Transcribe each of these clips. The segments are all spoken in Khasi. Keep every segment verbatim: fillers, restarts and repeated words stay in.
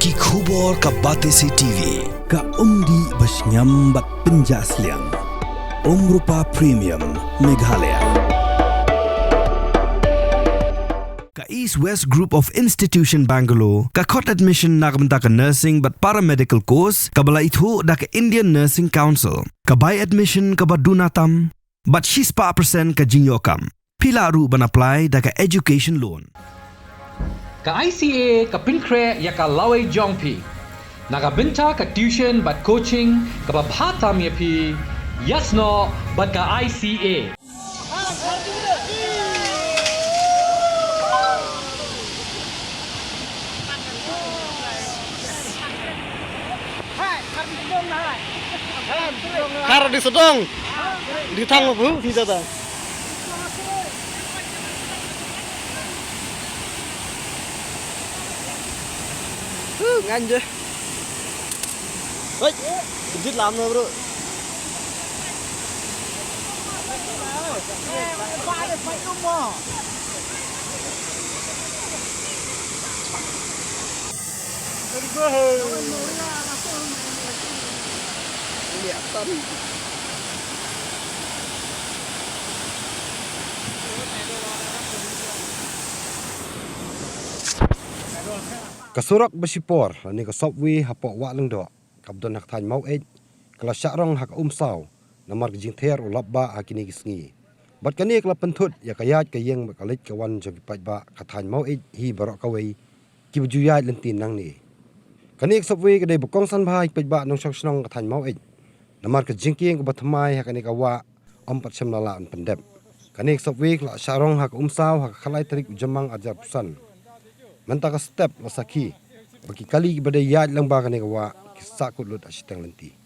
Ki khubor ka Batesi T V, ka umdih ba shngiam bad pynjah sliang. Umrupa Premium, Meghalaya. Ka East West Group of Institution Bangalore, ka khot admission na ka bynta ka nursing bad paramedical course, kaba la ithuh da ka Indian Nursing Council, ka bai admission kaba duna tam, bad shispah percent ka jingïoh kam. Phi lah ruh ban apply da ka education loan. Ka I C A ka pynkhreh ïa ka lawei jong phi na ka bynta ka tuition bad coaching kaba bha tam ïa phi, ïasnoh bad ka I C A. Kar di sodong. Di thang ma bu si ta ta. Huh, ngan je. Hoi, kejut lam na, bro. Ka surok ba shipor lane ka subway hapoh Wah Lyngdoh kaba don ha ka thaiñ Maweit, ka la shah rong ha ka umsaw namar ka jingther u lapbah ha kine ki sngi. Bad kane ka la pynthut ïa ka ïaid ka ïeng bad ka leit ka wan jong ki paidbah ka thaiñ Maweit hi baroh kawei, kiba ju ïaid lynti nangne. Kane ka subway ka dei ba kongsan bha ïa ki paidbah nongshong shnong ka thaiñ Maweit, namar ka jingkieng kaba thymmai ha kane ka wah ym pat shym la lah ban pyndep. Kane ka subway ka la shah rong ha ka umsaw ha ka khatlai tarik u Jymmang arhajar arphew san. Mynta ka step la sakhi ba ki kali kiba dei ïaid lyngba kane ka wah ki sahkut lut ha shiteng lynti.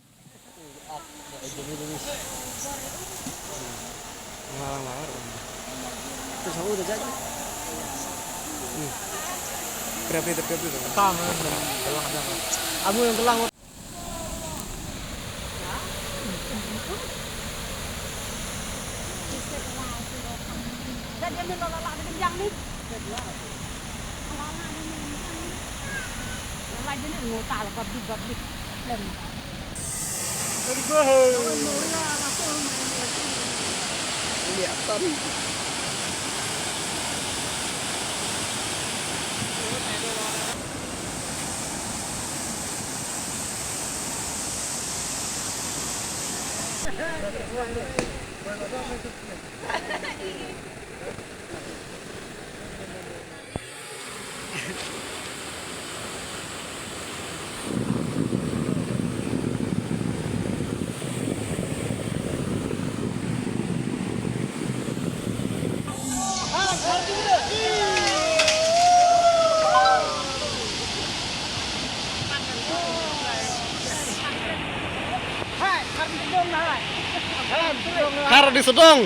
Kar di sodong.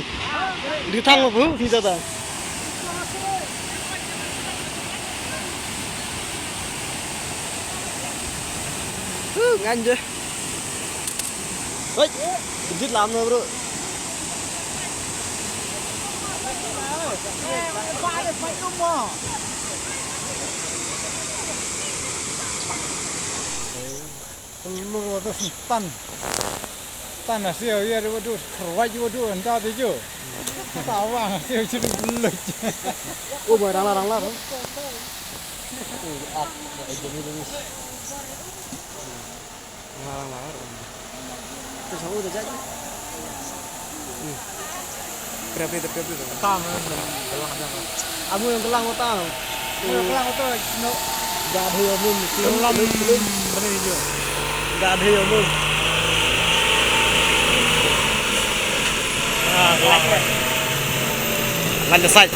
Di thang ma bu si ta ta. Huh, ngan je. Hoi, kejut lam na, bro. Lur wa da stan. Stan na sio ïa wa du khrwai wa du anta de jo. Tawang sio chiru bluch. Oh, boy, rangla, rangla, rang. Oh, ak, ejemi dengis. Ngarang lar. Tu sama udah jadi. Hmm. Berapa itu, berapa itu? Tam, gelang sama. Amu yang gelang utang. Yang gelang utang, no. Gak ada yang mun. Gelang, belum, belum. Bener itu. Gak ada yang mun. Ah, gelang. Lanjut saja.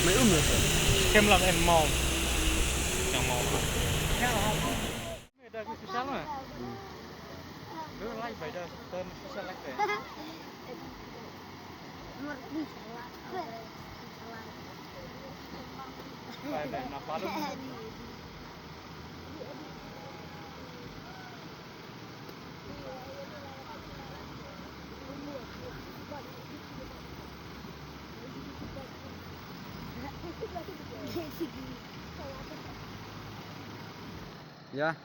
Mai um ya. Kem lam en mau. Yang mau. Bai da ki shisha ma. Bai da ki shisha lak te. Bai da na palu. Ya.